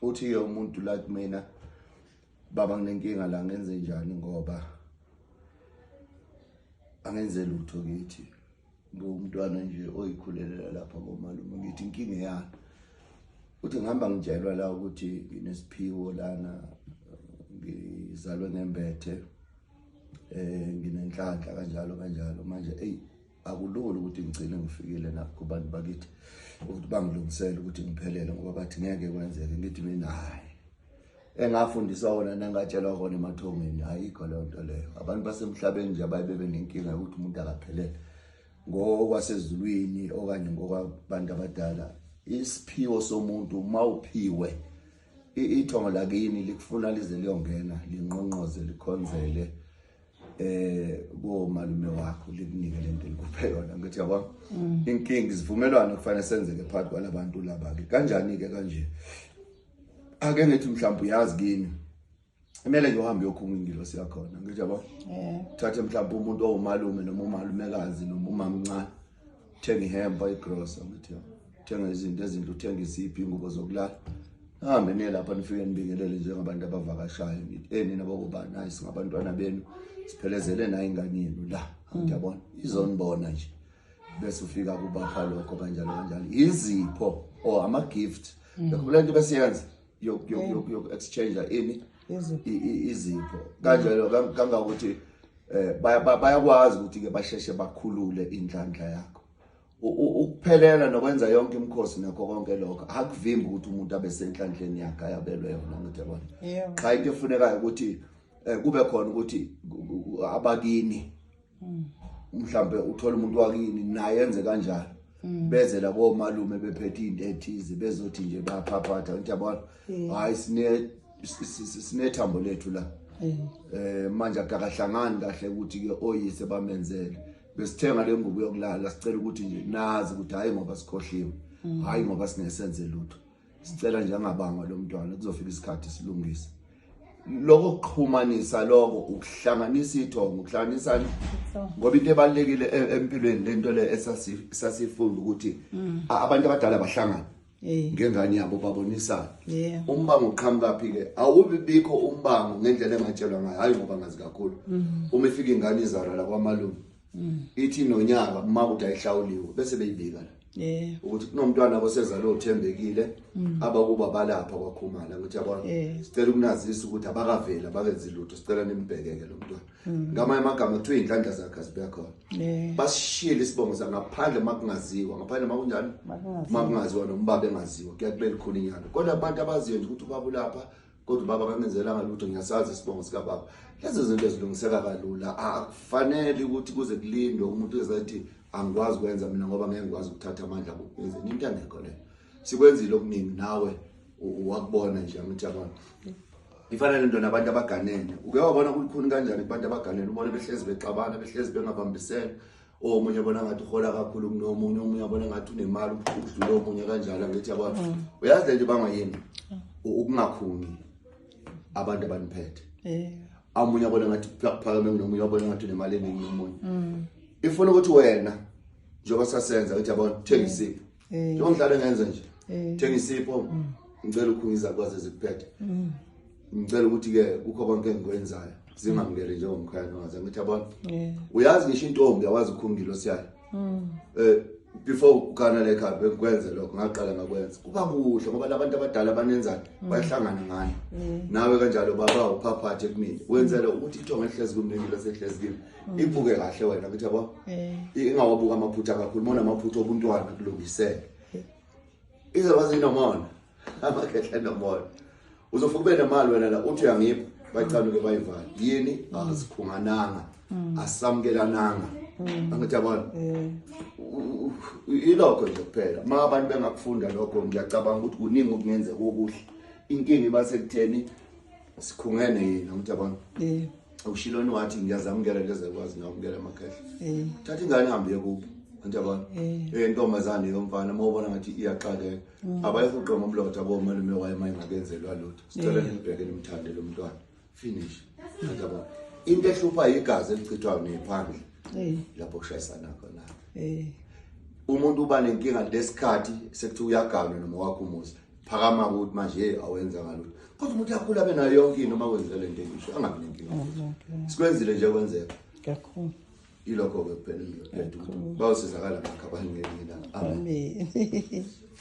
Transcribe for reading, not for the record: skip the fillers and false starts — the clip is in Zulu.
Uthi-ke umuntu la kumina, baba nginenkinga la, ngenze njani ngoba angenze lutho kithi, ngumntwana nje oyikhulelela lapha komalume. Ngithi inkinga eyani? Uthi ngihamba ngitshelwa la ukuthi nginesiphiwo lana, ngizalwe ngembethe, nginenhlanhla kanjalo kanjalo. Manje ey akulula ukuthi ngigcine ngifikile nakubantu bakithi ukuthi bangilungisele ukuthi ngiphelele, ngoba bathi ngeke kwenzeke. Ngithi mina hayi, engafundiswa wona nengatshelwa kona emathongeni ayikho leyo nto leyo. Abantu basemhlabeni nje abaye bebe nenkinga yokuthi umuntu akaphelele ngokwasezulwini okanye ngokwabantu abadala. Isiphiwo somuntu uma uphiwe ithongo lakini likufuna lize liyongena linqonqoze likhonzele komalume wakho likunike lento elikuphe yona. Ngithi yabo inkinga isivumelwano kufanele senzeke phakathi kwalabantu laba ke. Kanjani ke kanje? Ake ngithi mhlawumbe uyazi kini kumele nje uhambe uyokhunga ingilosi yakhona. Ngithi yabo thathe mhlawumbe umuntu owumalume noma umalumekazi noma umamncane, thenga ihempa, igrosa, ngithi yabo thenga izinto ezinhle, uthenga iziphi ingubo zokulala, hambe niye lapha nifike nibingelele njengabantu abavakashayo. Ngithi nina bokubani? Hayi, singabantwana benu, siphelezele nayo ingane yenu la. Angithi yabona izonibona nje, bese ufika kubapha lokho kanjalo kanjalo, izipho or ama gift. Yakhumbula into besiyenza yok exchange ini izipho kanjalo kangakuthi bayakwazi ukuthi ke basheshe bakhulule inhlanhla yakho. Ukuphelela nokwenza yonke imikhosi nakho konke lokho akuvimbi ukuthi umuntu abe senhlanhleni yakhe ayabelwe yona. Ngithi yabona cha, into efunekayo ukuthi kube khona ukuthi abakini mhlambe uthola umuntu wakini naye enze kanjalo, beze la komalume bephethe into ethize, bezothi nje baphaphatha. Ngithi yabona hayi, sinethambo lethu la, manje akakahlangani kahle ukuthi ke oyise bamenzele, besithenga le ngubo yokulala, sicela ukuthi nje nazi ukuthi hayi ngoba sikhohliwe, hayi ngoba singesenze lutho, sicela nje angabangwa lo mntwana, kuzofika isikhathi silungise lokho. Kuxhumanisa lokho, ukuhlanganisa ithongo, ukuhlanganisani, ngoba into ebalulekile empilweni lento le esasifunda ukuthi abantu abadala bahlangana ngengane yabo, babonisana. Umbango uqhamuka phi ke? Awubi bikho umbango ngendlela engatshelwa ngayo, hayi ngoba ngazi kakhulu. Uma ifika ingane izalwa la kwamalume, ithi nonyaka uma kuthi ayihlawuliwe, bese beyibika la ukuthi kunomntwana osezalwe uthembekile, abakuba balapha kwakhumala. Ngithi yabona, sicela ukunazisa ukuthi abakaveli, abakenzi lutho, sicela nimbhekeke lo mntwana. Ngamanye amagama kuthiwa iy'nhlanhla zakhe azibuya khona, basishiyele isibongo sangaphandle makungaziwa, ngaphandle makunjani, makungaziwa noma ubaba engaziwa, kuya kube likhulu inyanga. Kodwa abantu abaziyo nje ukuthi ubaba ulapha, kodwa ubaba akangenzelanga lutho, ngiyasazi isibongo sikababa. Lezo zinto zilungiseka kalula, akufanele ukuthi kuze kulindwe umuntu ezathi angikwazi ukwenza mina ngoba ngeke ngikwazi ukuthatha amandla kwenzeni into engekho leyo. Sikwenzile okuningi nawe wakubona nje. Angithi yabona ifana lento nabantu abaganene, uke wabona kulukhuni kanjani kubantu abaganene, ubone behlezi bexabana, behlezi bengabambisene, omunye abona ngathi uhola kakhulu kunomunye, omunye abona ngathi unemali ukudlula omunye kanjalo. Angithi yabona, uyazi lento ibangwa yini? Ukungakhungi abantu abaniphethe. Omunye abona ngathi kuphakame kunomunye, abona ngathi unemali eningi nomunye. Ifuna ukuthi wena njengoba sasenza ngithi yabona thenga isipho, njengoba ngihlale ngenza nje, thenga isipho, ngicela ukhungiza kwaze zikuphethe, ngicela ukuthi ke kukho konke engikwenzayo zingamukele njengomkhaya nongaze. Ngithi yabona, uyazi ngisho intombi yawazi ukukhungilo siyayo before ukana lekhaya bengikwenze lokho, ngaqala ngakwenza kuba kuhle ngoba labantu abadala banenzani, bayahlangana ngani nawe kanjalo, baba uphaphathe kumina wenzele ukuthi ithongo elihlezi kumina lasehlezi kimi ibuke kahle wena. Ngithi yabo ingawabuka amaphutha kakhulu, mona amaphutha obuntwana kulungiseke, izoba zinomona amakhehle nomona, uzofika ube nemali wena la uthi uyangipha, bayicanuke bayivale. Yini? Asikhungananga, asamukelananga. Angithi yabona, ilokho nje kuphela. Ma abantu bengakufunda lokho, ngiyacabanga ukuthi kuningi okungenzeka okuhle. Inkinga iba sekutheni sikhungene yini. Angithi yabona, ushiloni wathi ngiyazamukela lezi zakwazi ngiyamukela amakhehle, thatha ingane ihambe kubo. Angithi yabona, intombazane yomfana uma ubona ngathi iyaxakeka, abayihuqe ngomlotha komalume wayo uma ingakenzelwa lutho, sicela nimbheke nimthande lo mntwana, finish. Angithi yabona, into ehlupha igazi elichithwayo nephandle lapho kushayisana khona. Umuntu uba nenkinga lesikhathi sekuthiwa uyaganwa noma wakho umuzi. Phakama ukuthi manje hey awenza ngalutho. Kodwa umuntu uyakhula abe nayo yonke into uma kwenzeka le nto engisho angabi nenkinga. Sikwenzile nje kwenzeka. Kakhulu. Yilokho-ke kuphela engiyophetha ukuthi bayosizakala ngakho abantu ngelinye ilanga. Amen. Amen.